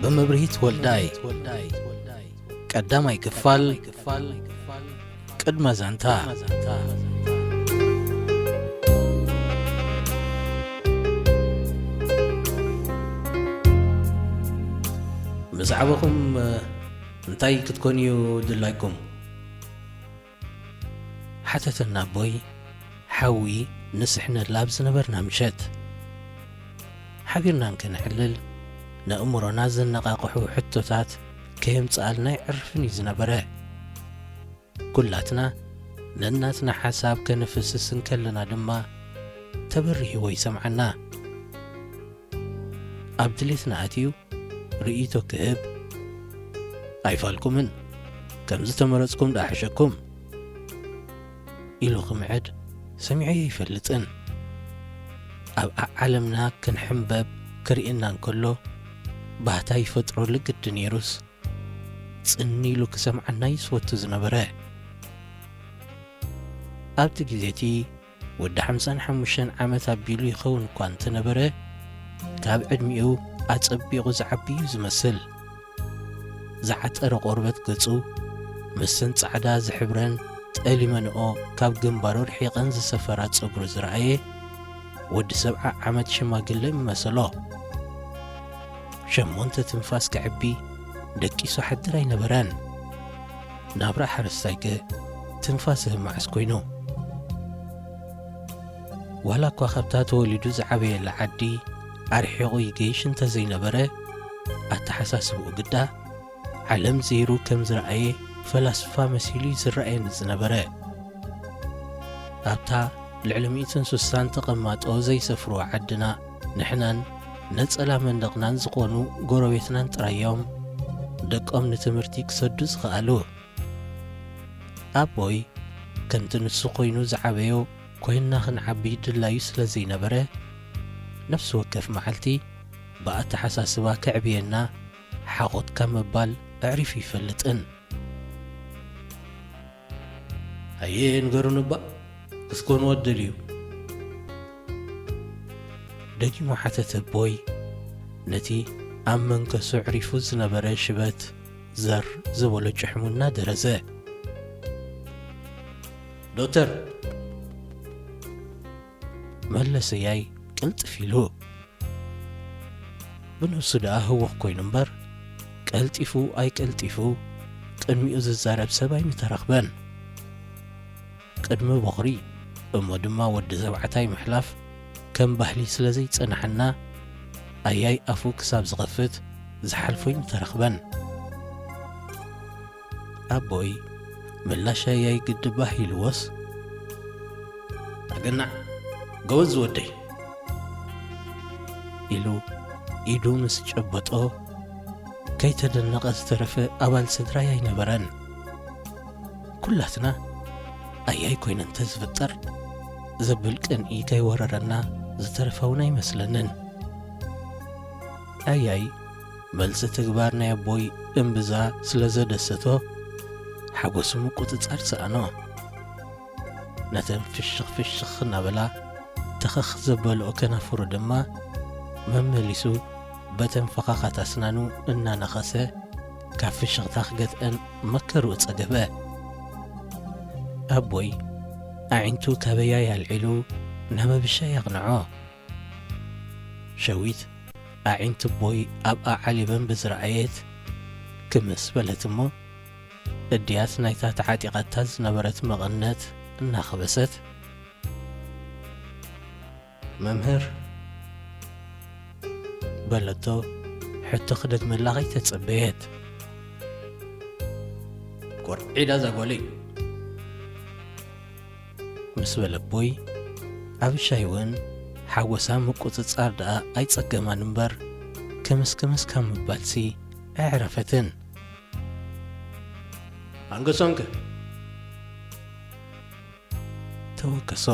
ብመብርሂት ወልዳይ። ቀዳማይ ክፋል። ቅድመ ዛንታ። ብዛዕባኹም እንታይ ክትኮኑ እዩ ድላይኩም? ሓተተና ኣቦይ፣ ሓዊ ንስሕነላ ኣብ ዝነበርና ምሸት። ሓቢርና እንክንዕልል፣ ነእምሮና ዘነቓቕሑ ሕቶታት ከየምጽኣልና ኣይዕርፍን እዩ ዝነበረ። ኩላትና ነናትና ሓሳብ ከነፍስስ እንከለና ድማ፣ ተበሪህዎ ይሰምዓና። ኣብ ድሌትና ኣትዩ ርእይቶ ክህብ፣ "ኣይፋልኩምን፣ ከም ዝተመረጽኩም ደኣ ሕሸኩም" ኢሉ ክምዕድ ሰሚዐዮ ኣይፈልጥን። ኣብ ዓዓለምና ክንሕምበብ ክርእየና እንከሎ፣ ባህታ ይፈጥረሉ ግዲ ነይሩስ፣ ጽን ኢሉ ክሰምዓና እዩ ዝፈቱ ዝነበረ። ኣብቲ ግዜ እቲ ወዲ ሓምሳን ሓሙሽተን ዓመት ኣቢሉ ይኸውን እኳ እንተነበረ፣ ካብ ዕድሚኡ ኣጸቢቑ ዝዓቢ እዩ ዝመስል። ዝዓጠረ ቆርበት ገጹ፣ ምስን ጻዕዳ ዝሕብረን ጠሊመንኦ ካብ ግንባሩ ርሒቐን ዝሰፈራ ጸጉሩ ዝረኣየ፣ ወዲ ሰብዓ ዓመት ሽማግለ ይመሰሎ። ሸሞንተ ትንፋስ ከዕቢ ደቂሱ ሓድር ኣይነበረን። ናብራ ሓረስታይከ ትንፋስ ህማዕስ ኮይኑ። ዋላ እኳ ካብታ ተወሊዱ ዝዓበየላ ዓዲ ኣርሒቑ ይገይሽ እንተዘይነበረ፣ ኣተሓሳስብኡ ግዳ ዓለም ዘይሩ ከም ዝረኣየ ፈላስፋ መሲሉ እዩ ዝረኣየኒ ዝነበረ። ኣብታ ልዕሊ ሚእትን ስሳን ተቐማጦ ዘይሰፍርዋ ዓድና፣ ንሕናን ነጸላ መንደቕናን ዝኾኑ ጎረቤትናን ጥራይ እዮም ደቆም ንትምህርቲ ክሰዱ ዝኸኣሉ። ኣቦይ ከምቲ ንሱ ኮይኑ ዝዓበዮ ኮይንና ክንዓቢ ድላዩ ስለ ዘይነበረ፣ ነፍሲ ወከፍ መዓልቲ ብኣተሓሳስባ ከዕብየና ሓቖት ካብ ምባል ኣዕሪፉ ይፈልጥን። "ኣየ ንገሩኒ እባ፣ ክትኮንዎ ትደልዩ?" ደጊሙ ሓተተ ኣቦይ፣ ነቲ ኣብ መንከሱ ኣዕሪፉ ዝነበረ ሽበት ዘር ዝበሎ ጭሕሙ እናደረዘ። "ዶክተር!" መለሰ ያይ ቅልጥፍ ኢሉ። ብነብሱ ደኣ ህውኽ ኮይኑ እምበር፣ ቀልጢፉ ኣይቀልጢፉ ቅድሚኡ ዝዛረብ ሰብ ኣይምተረኽበን። ቅድሚ ቦኽሪ እሞ ድማ ወዲ ተባዕታይ ምሕላፍ ከም ባህሊ ስለ ዘይጸንሓና፣ ኣያይ ኣፉ ክሳብ ዝኸፍት ዝሓልፎ ኣይምተረኽበን። ኣቦይ ምላሽ ኣያይ ግዲ ባህ ኢልዎስ፣ "ኣገናዕ፣ ጎበዝ ወደይ" ኢሉ ኢዱ ምስ ጨበጦ፣ ከይተደነቐ ዝተረፈ ኣባል ስድራይ ኣይነበረን። ኩላትና ኣያይ ኮይነ እንተዝፍጠር ዘብል ቅንኢ ከይወረረና ዝተረፈ እውን ኣይመስለንን። ኣያይ መልሲ ተግባር ናይ ኣቦይ እምብዛ ስለ ዘደሰቶ፣ ሓጎሱ ምቁጽጻር ሰኣኖ። ነተን ፍሽኽ ፍሽኽ እናበላ ተኸኽ ዘበልኦ ከናፍሩ ድማ መመሊሱ በተን ፈኻኻት ኣስናኑ እናነኸሰ፣ ካብ ፍሽኽታ ክገትአን መከርኡ ጸገበ። ኣቦይ ኣዒንቱ ካበያይ ኣልዒሉ ናብ ኣብሻይ ኣቕንዖ። ሸዊት ኣዒንቲ ኣቦይ ኣብኣ ዓሊበን ብዝረኣየት፣ ክምስ በለት እሞ፣ እድያት ናይታ ተዓጢቓታ ዝነበረት መቐነት እናኸበሰት፣ "መምህር?" በለቶ፣ ሕቶ ክደግመላ ከይተጸበየት። "ኮርዒዳ እዛ ጓለይ!" ምስ በለ ኣቦይ፣ ኣብሻይ እውን ሓጎሳ ምቁጽጻር ደኣ ኣይጸገማን እምበር፣ ክምስ ክምስ ካብ ምባልሲ ኣየዕረፈትን። "ኣንገሶምከ?" ተወከሶ።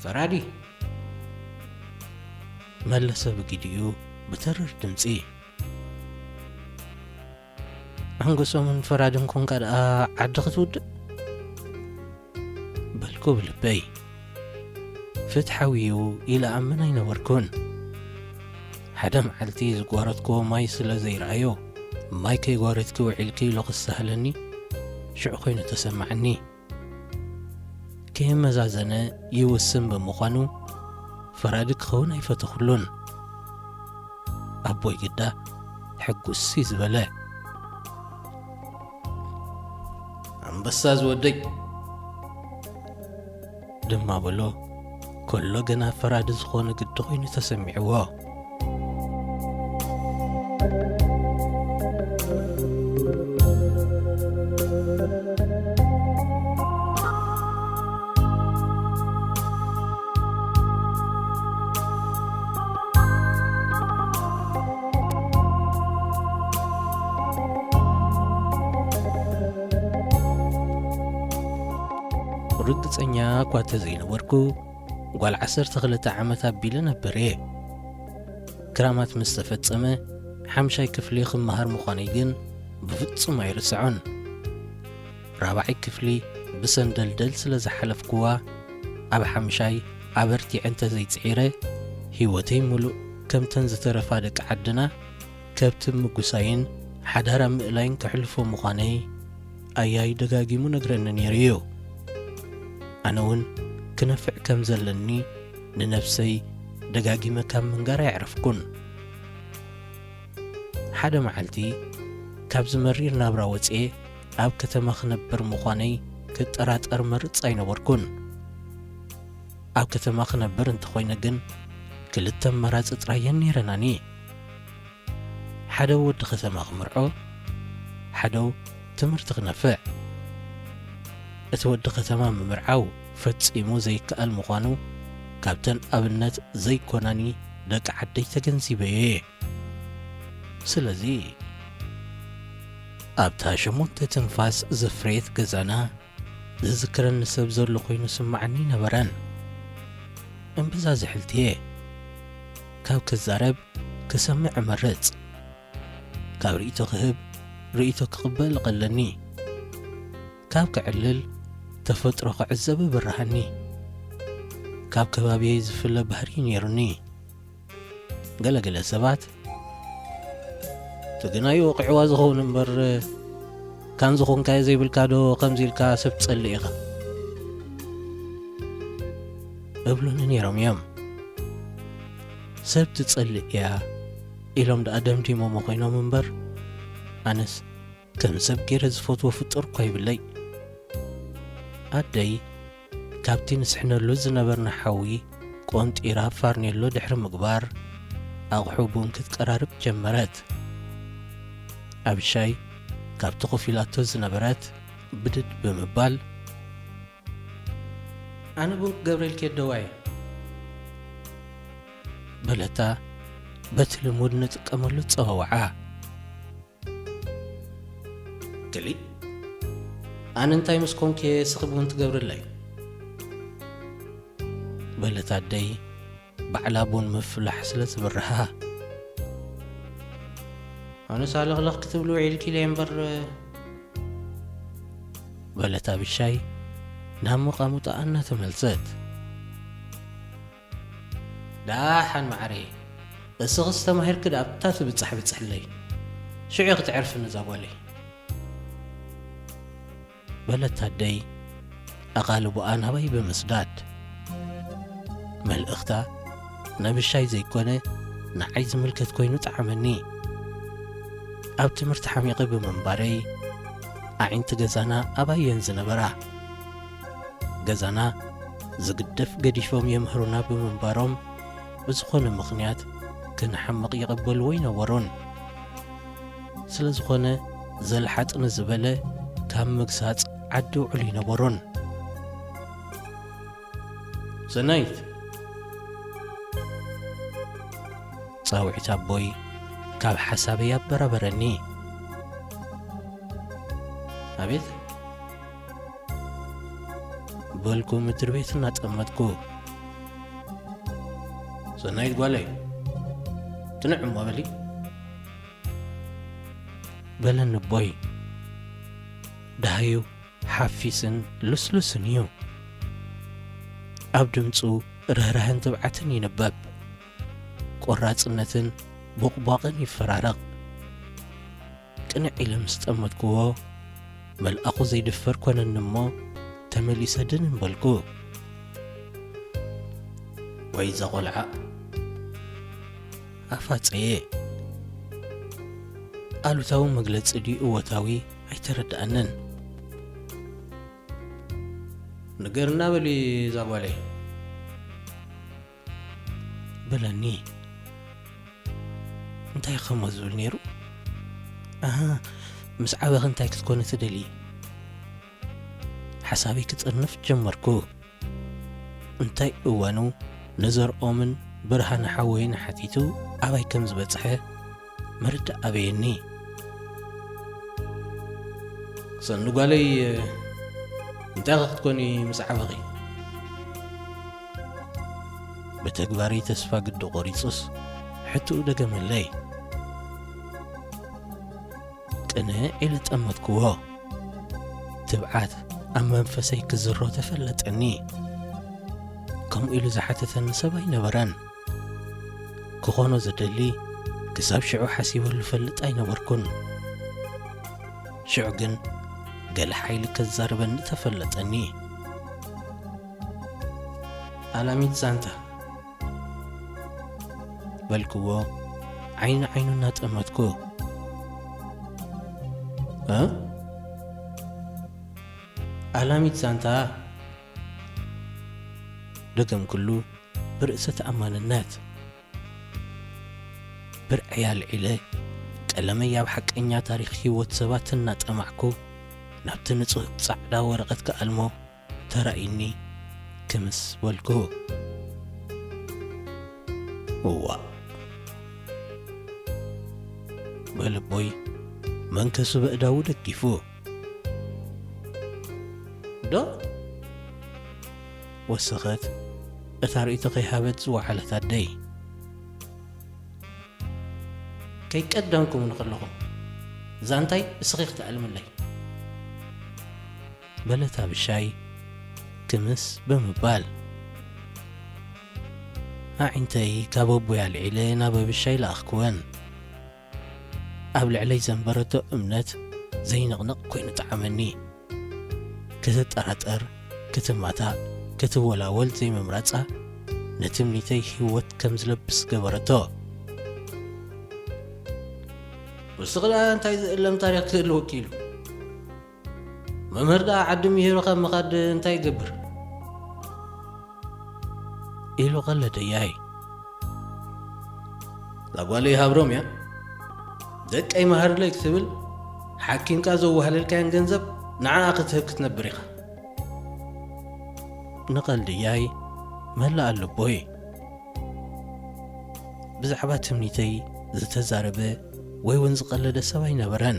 "ፈራዲ!" መለሰ ብግዲኡ ብተሪር ድምጺ። "ኣንገሶምን ፈራድን ኮንካ ደኣ ዓዲ ክትውድእ?" በልኩ ብልበይ። ፍትሓዊ እዩ ኢለ ኣምን ኣይነበርኩን። ሓደ መዓልቲ ዝጓረትክዎ ማይ ስለ ዘይረኣዮ፣ ማይ ከይጓረትኪ ውዒልኪ ኢሉ ክሳህለኒ ሽዑ ኮይኑ ተሰማዓኒ። ከየመዛዘነ ይውስን ብምዃኑ፣ ፈራዲ ክኸውን ኣይፈተኹሉን። ኣቦይ ግዳ ሕጉስ እዩ ዝበለ። ኣንበሳ ዝወደይ ድማ በሎ፣ ከሎ ገና ፈራዲ ዝኾነ ግዲ ኮይኑ ተሰሚዕዎ። ርግጸኛ እኳ እንተዘይነበርኩ፣ ጓል ዓሰርተ ክልተ ዓመት ኣቢለ ነበር እየ። ክራማት ምስ ተፈጸመ፣ ሓምሻይ ክፍሊ ክመሃር ምዃነይ ግን ብፍጹም ኣይርስዖን። ራብዓይ ክፍሊ ብሰንደልደል ስለ ዝሓለፍኩዋ፣ ኣብ ሓምሻይ ኣበርቲዐ እንተዘይጽዒረ፣ ህይወተይ ምሉእ ከምተን ዝተረፋ ደቂ ዓድና ከብቲ ምጉሳይን ሓዳር ኣብ ምእላይን ከሕልፎ ምዃነይ ኣያይ ደጋጊሙ ነግረኒ ነይሩ እዩ። ኣነ እውን ክነፍዕ ከም ዘለኒ ንነፍሰይ ደጋጊመ ካብ ምንጋር ኣየዕረፍኩን። ሓደ መዓልቲ ካብዚ መሪር ናብራ ወፅኤ ኣብ ከተማ ክነብር ምዃነይ ክጠራጠር መርፅ ኣይነበርኩን። ኣብ ከተማ ክነብር እንተኾይነ ግን ክልተ ኣማራፂ ጥራይ እየን ነይረናኒ። ሓደ ወዲ ከተማ ክምርዖ፣ ሓደ ትምህርቲ ክነፍዕ። እቲ ወዲ ከተማ ምምርዓው ፈጺሙ ዘይከኣል ምዃኑ ካብተን ኣብነት ዘይኮናኒ ደቂ ዓደይ ተገንዚበዮ እየ። ስለዚ ኣብታ ሸሞንተ ትንፋስ ዘፍረየት ገዛና ዝዝክረኒ ሰብ ዘሎ ኮይኑ ስምዓኒ ነበረን። እምብዛ ዝሕልትየ ካብ ክዛረብ ክሰምዕ እመርጽ። ካብ ርእይቶ ክህብ ርእይቶ ክቕበል እቐለኒ። ካብ ክዕልል ተፈጥሮ ክዕዘብ እብርሃኒ። ካብ ከባቢየይ ዝፍለ ባህሪ ነይሩኒ። ገለገለ ሰባት፣ "እቲ ግናይ ወቂዕዋ ዝኸውን እምበር፣ ካን ዝኾንካዮ ዘይብልካ ዶ ከምዚ ኢልካ ሰብ ትጸልእ ኢኻ?" እብሉኒ ነይሮም እዮም። "ሰብ ትጸልእ እያ" ኢሎም ደኣ ደምዲሞሞ ኮይኖም እምበር፣ ኣነስ ከም ሰብ ገይረ ዝፈትዎ ፍጡር እኳ ይብለይ። ኣደይ ካብቲ ንስሕነሉ ዝነበርና ሓዊ ቆንጢራ ፋርኔሎ ድሕሪ ምግባር፣ ኣቕሑ ቡን ክትቀራርብ ጀመረት። ኣብሻይ ካብቲ ኮፍ ኢላቶ ዝነበረት ብድድ ብምባል፣ "ኣነ ቡን ክገብረልኪ ኣደዋይ?" በለታ በቲ ልሙድ ንጥቀመሉ ጸዋውዓ። "ክሊ፣ ኣነ እንታይ ምስ ኮንኩ እየ ንስኺ ቡን ትገብርለይ?" በለት ኣደይ ባዕላ ቡን ምፍላሕ ስለ ዝብርሃ። "ኣነስ ኣለኽለኽ ክትብሉ ውዒልኪ ኢለ እምበር" በለት ኣብሻይ ናብ መቓሙጣኣ እናተመልሰት። "ደሓን መዓረይ፣ እስኽስ ተማሂርኪ ደኣ ኣብታ ትብጻሕ ብጽሕለይ፣ ሽዑ ክትዕርፍኒ እዛ ጓለይ" በለት ኣደይ ኣቓልቦኣ ናባይ ብምስዳድ። መልእኽታ ነብሻይ ዘይኮነ ንዓይ ዝምልከት ኮይኑ ጠዓመኒ። ኣብ ትምህርቲ ሓሚቐ ብምንባረይ ኣዒንቲ ገዛና ኣባየን ዝነበራ። ገዛና ዝግደፍ ገዲፎም የምህሩና ብምንባሮም ብዝኾነ ምኽንያት ክንሓምቕ ይቕበልዎ ኣይነበሩን። ስለ ዝኾነ ዘልሓጥኒ ዝበለ ካብ ምግሳጽ ዓዲ ውዕሉ ኣይነበሩን። "ሰናይት!" ጻውዒት ኣቦይ ካብ ሓሳበይ ኣበራበረኒ። "ኣቤት!" በልኩ ምድሪ ቤት እናጠመትኩ። "ሰናይት ጓለይ፣ ትንዕ እሞ በሊ" በለኒ ኣቦይ። ደሃዩ ሓፊስን ልስሉስን እዩ። ኣብ ድምጹ ርህራህን ትብዓትን ይንበብ። ቆራጽነትን ቦቕቧቕን ይፈራረቕ። ቅንዕ ኢለ ምስ ጠመትክዎ፣ መልኣኹ ዘይድፈር ኮነኒ እሞ፣ ተመሊሰ ድንን በልኩ። ወይ እዛ ቖልዓ! ኣፋጸየ። ኣሉታዊ መግለጺ ድዩ እወታዊ ኣይተረድኣንን። ንገርና በሊ እዛ ጓለይ። በለኒ። እንታይ ኸሞ ዝብል ነይሩ? ኣሃ፣ ምስ ዓበኺ እንታይ ክትኮኒ ትደልዪ? ሓሳበይ ክጥርንፍ ጀመርኩ። እንታይ እዋኑ ንዘርኦምን ብርሃነ ሓወይን ሓቲቱ ኣባይ ከም ዝበጽሐ መርዳእ ኣበየኒ። ሰኒ ጓለይ፣ እንታይ ኸ ክትኮኒ ምስ ዓበኺ? ብተግባረይ ተስፋ ግዲ ቆሪጹስ ሕትኡ ደገመለይ። ቅንዕ ኢለ ጠመትክዎ። ትብዓት ኣብ መንፈሰይ ክዝሮ ተፈለጠኒ። ከምኡ ኢሉ ዝሓተተኒ ሰብ ኣይነበረን። ክኾኖ ዝደሊ ክሳብ ሽዑ ሓሲበሉ ፈልጥ ኣይነበርኩን። ሽዑ ግን ገለ ሓይሊ ከዛርበኒ ተፈለጠኒ። ኣላሚት ዛንታ በልክዎ፣ ዓይኒ ዓይኑ እናጠመትኩ። እ? ኣላሚት ዛንታ ደገምክሉ ብርእሰ ተኣማንነት። ብርዕይ ኣልዒለ፣ ቀለመይ ኣብ ሓቀኛ ታሪኽ ህይወት ሰባት እናጠማዕኩ፣ ናብቲ ንጹህ ጻዕዳ ወረቐት ክኣልሞ ተራእዩኒ ክምስ በልኩ። እዋእ! በለ ኣቦይ መንከሱ በእዳዉ ደጊፉ። ዶ? ወሰኸት እታ ርእይቶ ከይሃበት ዝወዓለት ኣደይ። ከይቀደምኩም ንኸለኹም፣ ዛንታይ እስኺ ክትዕልምለይ። በለት ኣብሻይ ክምስ ብምባል። ኣዒንተይ ካብ ኣቦይ ኣልዒለ ናብ ኣብሻይ ለኣኽክወን። ኣብ ልዕለይ ዘንበረቶ እምነት ዘይንቕንቕ ኮይኑ ጠዓመኒ። ክትጠራጠር፣ ክትማታእ፣ ክትወላወል ዘይምምራጻ፣ ንትምኒተይ ህይወት ከም ዝለብስ ገበረቶ። ንስኺ ደኣ እንታይ ዝእለም ታሪኽ ክህልወኪ ኢሉ? መምህር ደኣ ዓዲ ምሂሩ ካብ ምኻድ እንታይ ይገብር? ኢሉ ቀለደያይ። እዛ ጓለይ ሃብሮም እያ። ደቀይ መሃርለይ ክትብል፣ ሓኪምካ ዘዋህለልካያን ገንዘብ ንዓኣ ክትህብ ክትነብር ኢኻ። ንቐልድያይ መላእ ልቦይ። ብዛዕባ ትምኒተይ ዝተዛረበ ወይ እውን ዝቐለደ ሰብ ኣይነበረን።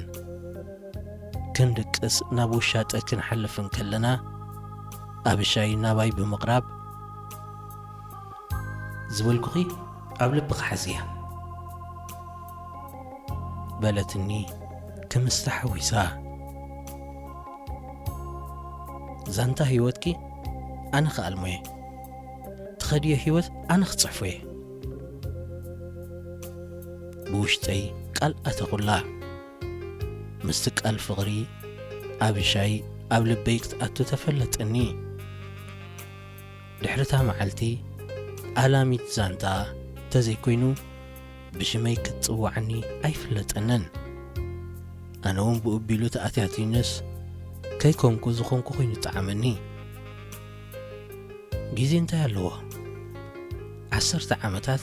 ክንድቅስ ናብ ውሻጠ ክንሓልፍ እንከለና፣ ኣብሻይ ናባይ ብምቕራብ፣ "ዝበልኩኺ ኣብ ልብኺ ሓዝያ" በለትኒ ክምስ ተሓዊሳ። ዛንታ ህይወትኪ ኣነ ክኣልሞ'የ፣ ትኸድዮ ህይወት ኣነ ክጽሕፎ'የ። ብውሽጠይ ቃል ኣተኹላ። ምስቲ ቃል ፍቕሪ ኣብሻይ ኣብ ልበይ ክትኣቱ ተፈለጠኒ። ድሕሪ እታ መዓልቲ ኣላሚት ዛንታ ተዘይኮይኑ ብሽመይ ክትጽውዓኒ ኣይፍለጠንን። ኣነ እውን ብኡ ኣቢሉ ተኣትያትዩንስ ከይኮንኩ ዝኾንኩ ኮይኑ ጠዓመኒ። ግዜ እንታይ ኣለዎ? ዓሰርተ ዓመታት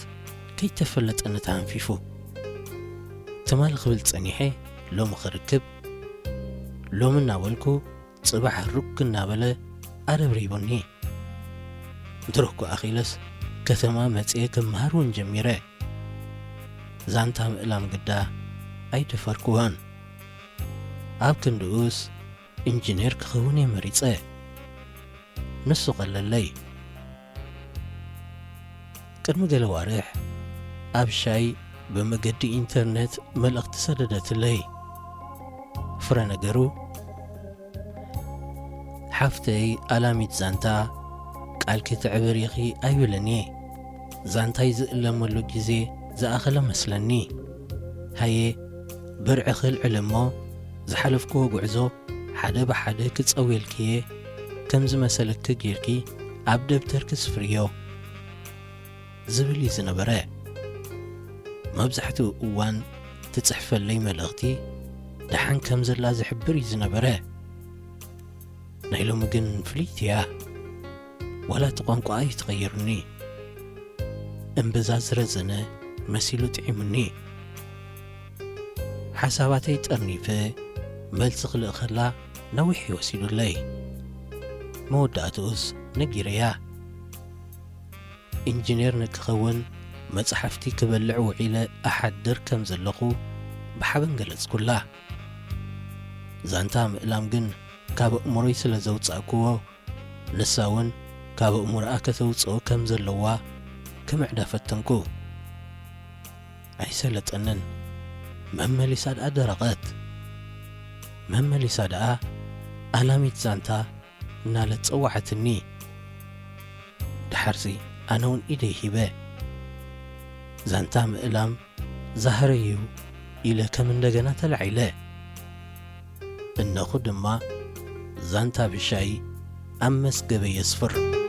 ከይተፈለጠኒ ተሃንፊፉ። ትማሊ ክብል ጸኒሐ ሎሚ ክርክብ፣ ሎሚ እናበልኩ ጽባሕ ሩክ እናበለ ኣረብሪቡኒ። ድሮ እኮ ኣኺለስ ከተማ መጽየ ክመሃር እውን ጀሚረ። ዛንታ ምእላም ግዳ ኣይደፈርኩዎን። ኣብ ክንድኡስ ኢንጂነር ክኸውን እየ መሪጸ። ንሱ ቀለለይ። ቅድሚ ገለ ዋርሕ ኣብሻይ ብመገዲ ኢንተርነት መልእኽቲ ሰደደትለይ። ፍረ ነገሩ፣ ሓፍተይ ኣላሚት ዛንታ፣ ቃልኪ ተዕብር ኢኺ ኣይብልን እየ። ዛንታይ ዝእለመሉ ግዜ ዝኣኸለ መስለኒ። ሃየ፣ ብርዕኺ ኣልዕሊ እሞ ዝሓለፍክዎ ጉዕዞ ሓደ ብሓደ ክጸውየልክየ ከም ዝመሰለኪ ጌርኪ ኣብ ደብተርኪ ስፍርዮ ዝብል እዩ ዝነበረ። መብዛሕትኡ እዋን ትጽሕፈለይ መልእኽቲ ደሓን ከም ዘላ ዝሕብር እዩ ዝነበረ። ናይ ሎሚ ግን ፍልይቲ እያ። ዋላ እቲ ቋንቋኣ እዩ ተቐይሩኒ። እምብዛ ዝረዘነ መሲሉ ጥዒሙኒ። ሓሳባተይ ጠርኒፈ መልሲ ክልእኸላ ነዊሕ እዩ ወሲዱለይ። መወዳእትኡስ ነጊረያ። ኢንጂነር ንክኸውን መጻሕፍቲ ክበልዕ ውዒለ እሓድር ከም ዘለኹ ብሓበን ገለጽኩላ። ዛንታ ምእላም ግን ካብ ኣእምሮይ ስለ ዘውጻእክዎ፣ ንሳ እውን ካብ ኣእምሮኣ ከተውጽኦ ከም ዘለዋ ክምዕዳ ፈተንኩ። ኣይሰለጠንን። መመሊሳ ደኣ ደረቐት። መመሊሳ ደኣ ኣላሚት ዛንታ እናለት ጸዋዕትኒ። ደሓርሲ ኣነ እውን ኢደይ ሂበ። ዛንታ ምእላም ዛህረዩ ኢለ ከም እንደገና ተላዒለ። እነኹ ድማ ዛንታ ብሻይ ኣብ መስገበይ የስፍር።